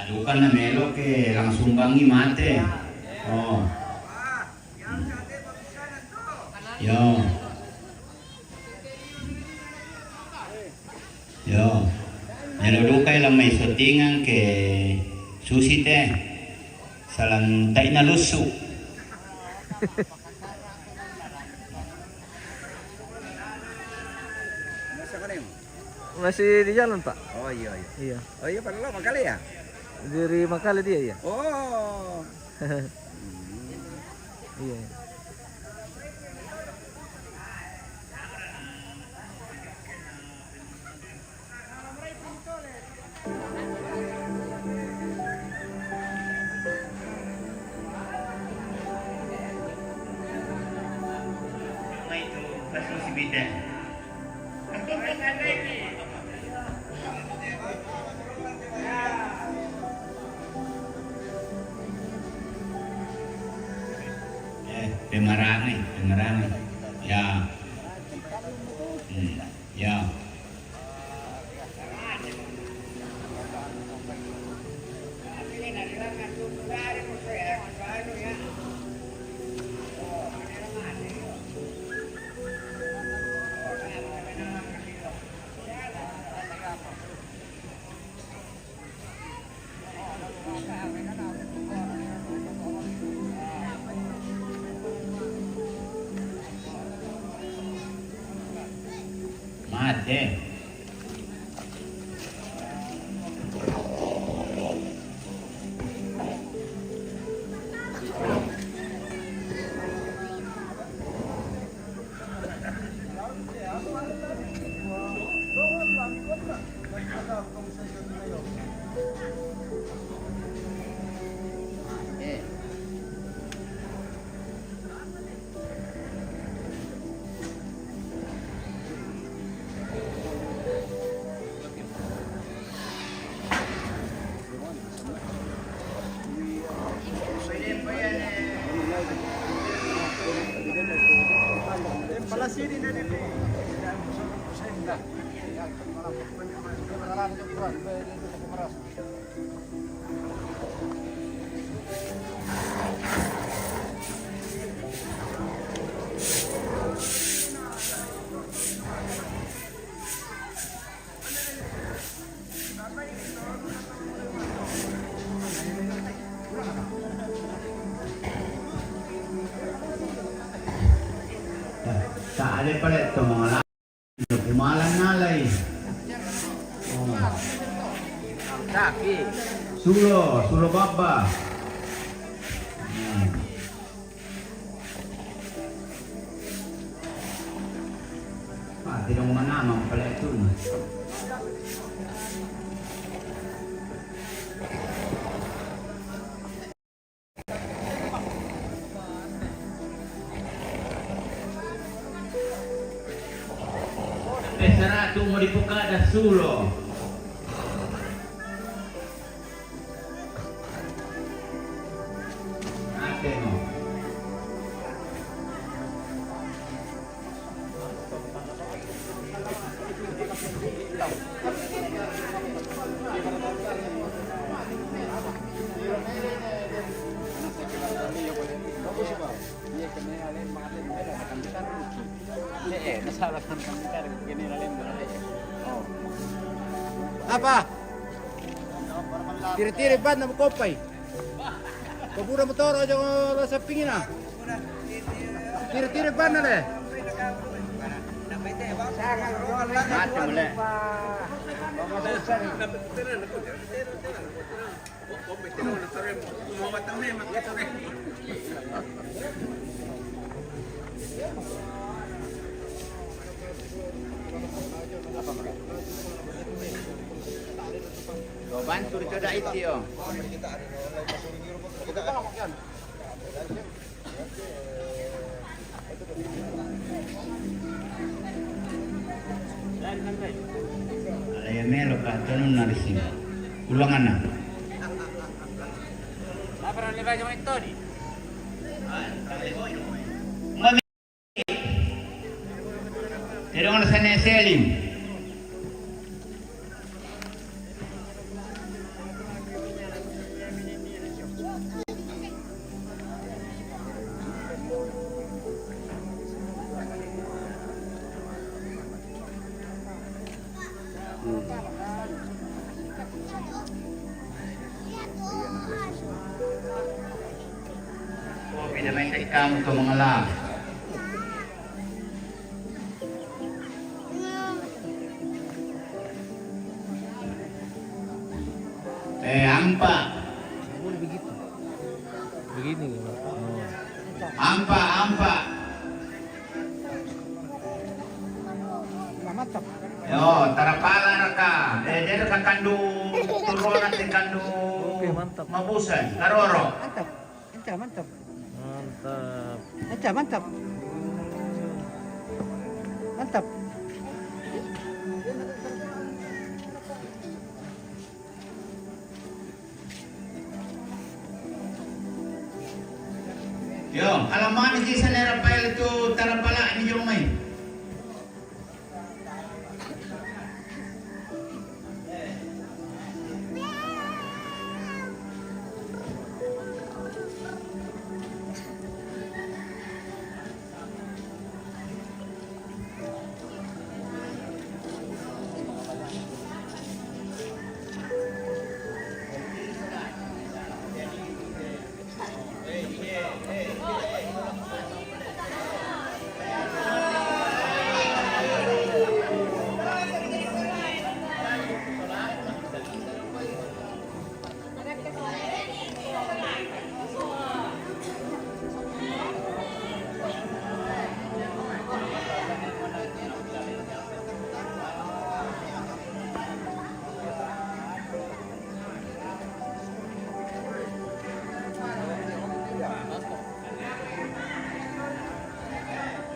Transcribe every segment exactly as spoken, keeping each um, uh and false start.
Bukan na melo ke langsung bangi mate. Oh. Yo. Yo. Melo dukai la mai syutingan ke susi te. Salang tai na lusu. Masih di jalan, Pak. Oh, iya, iya. Iya. Oh, iya, pada lama kali ya? Dari Makale dia, iya. Oh. Hmm. Iya. Eh, pemarangi, pemarangi. Ya. Hmm, ya. Mate. Sa' ada pale' to mangala. Kumalan nalai. Oh. Sulo, sulo babba. Hmm. Ah, tidak mau mana, mau pala itu. Pesaratu mo di pukada sulo. Ate mo. Apa? Tiri-tiri ban na mo kopay. Pabura mo toro aja ko la sapingin ah. Tiri-tiri ban na le. Mati mo le. Bantu dicoda iti, oh. Alai melo ka tonun na di sini. Ulangan na. Mami. Terong na sana Selim. Dia main kamu tu mengelak. Eh, ampa. Begini. Ampa, ampa. Yo, tarapala raka. Eh, dia raka kandu turunan di kandu. Oke, mantap. Mabusan, karoro. Mantap. Mantap, mantap. Mantap. Mantap, mantap. Mantap. Yo, alamani kisa ni Rafael tu tarapala ni jomai.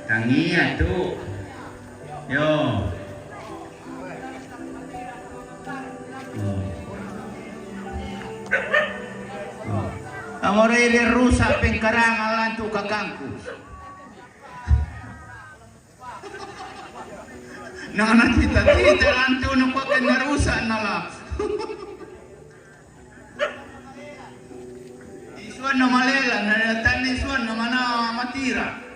Tangia tu. Yo. Hmm. Hmm. Amore ile rusa pengkarang alantu kakangku. Nang na cita-cita lantu na kwa kena rusa nala. Isuan na malela, na tani isuan na mana matira.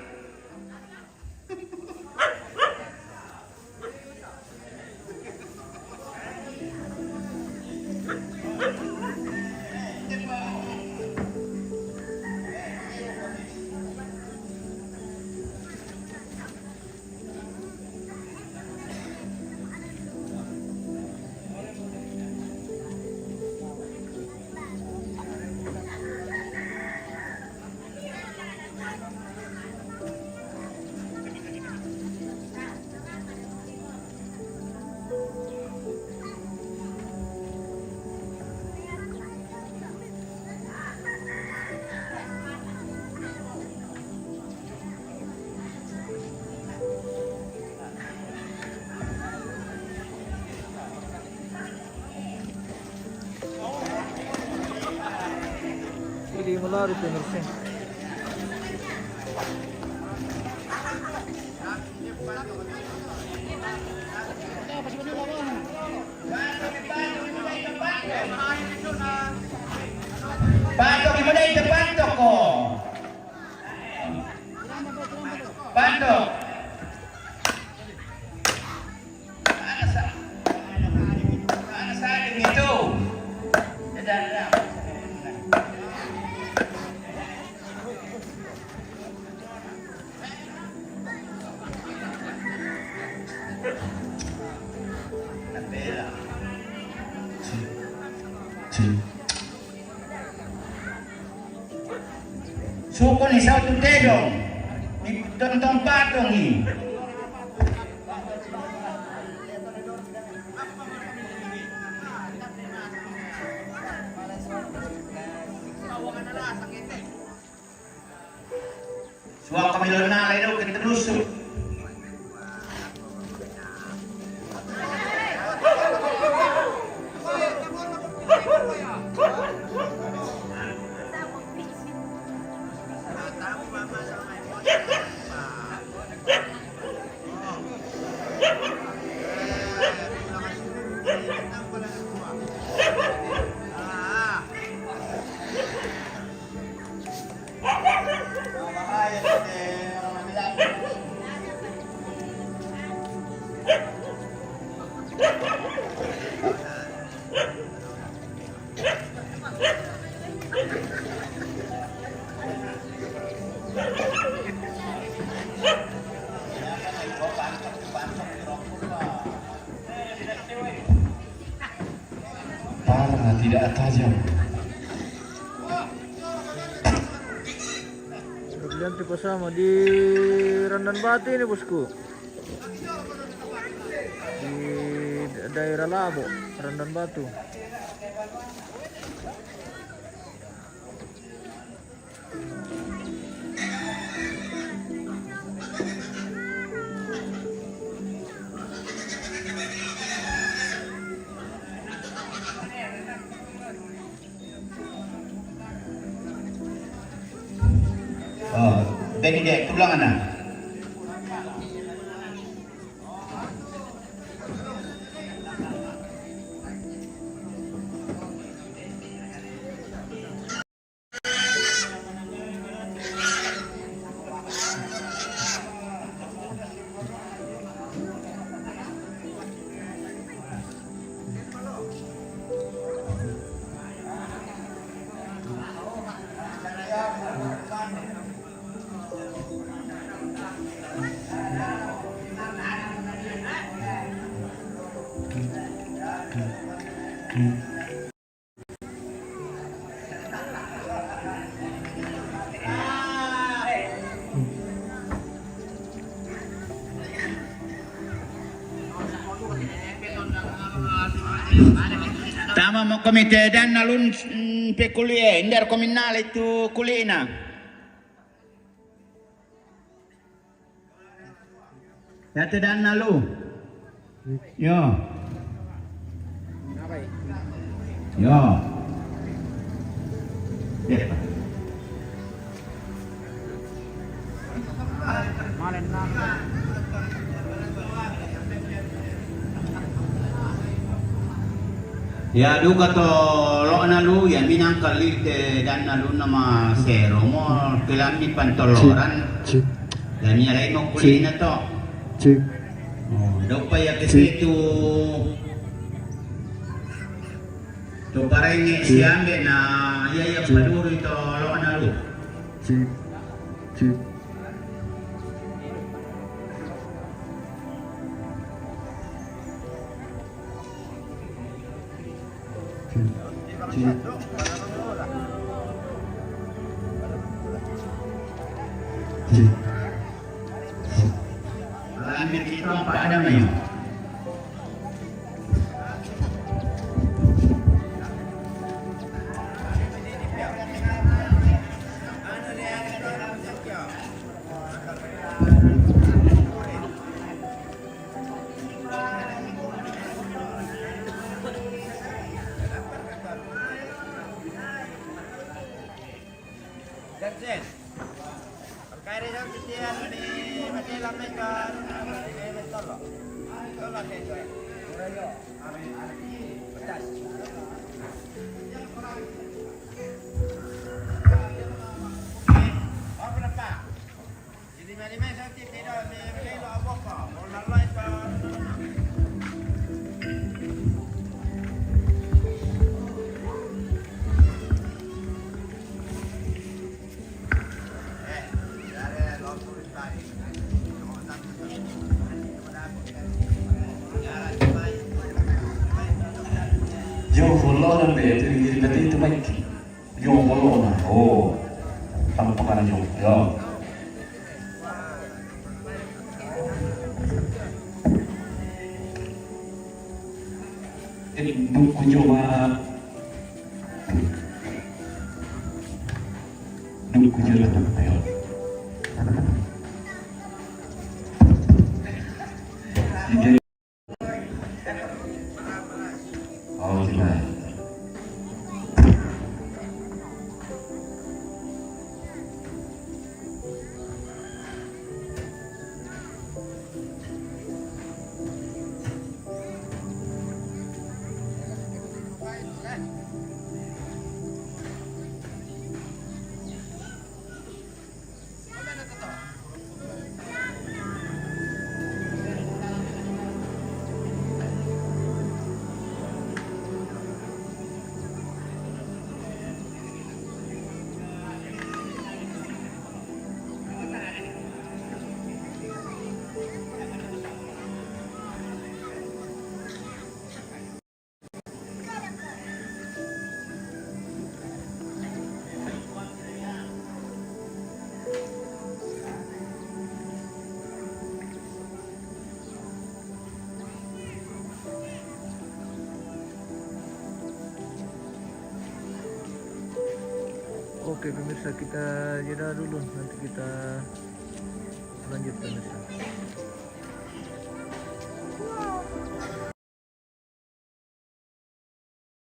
Ili malari penersen. Patok, ibu dai, patok ko. Patok. Panas, ah. Panas, ah, gitu. Dadah, dadah. Suku ni satu tedong. Ni tontong patong ni. Suaka milonala ino ke terusuk. Parah, tidak tajam. Berlian tipe sama di Randan Batu ini, bosku. Di daerah Labo, Randan Batu. Oh, jadi dia tulang anak. Tama mo komite dan alun, mm, pe kuli'e, indar kominale tu kuli'na. Yate danna lu. Yo. Yo. Depa. Ya, duka to lo'na lu, ya minang kali te danna lu nama sero mo kelambi pantoloran. Cik, cik. Ya mi alai mo kulina to. Cik. Oh, dopa ya ke situ. To parenge siambe na ya ya paduri to lo'na lu. Cik, cik. Yo, follow dan be, itu jadi itu baik. Yo, follow na. Oh, tanpa pakai yo. Yo. Ini buku coba. Buku coba. Yo. Ini Oke pemirsa, kita jeda dulu, nanti kita lanjut pemirsa.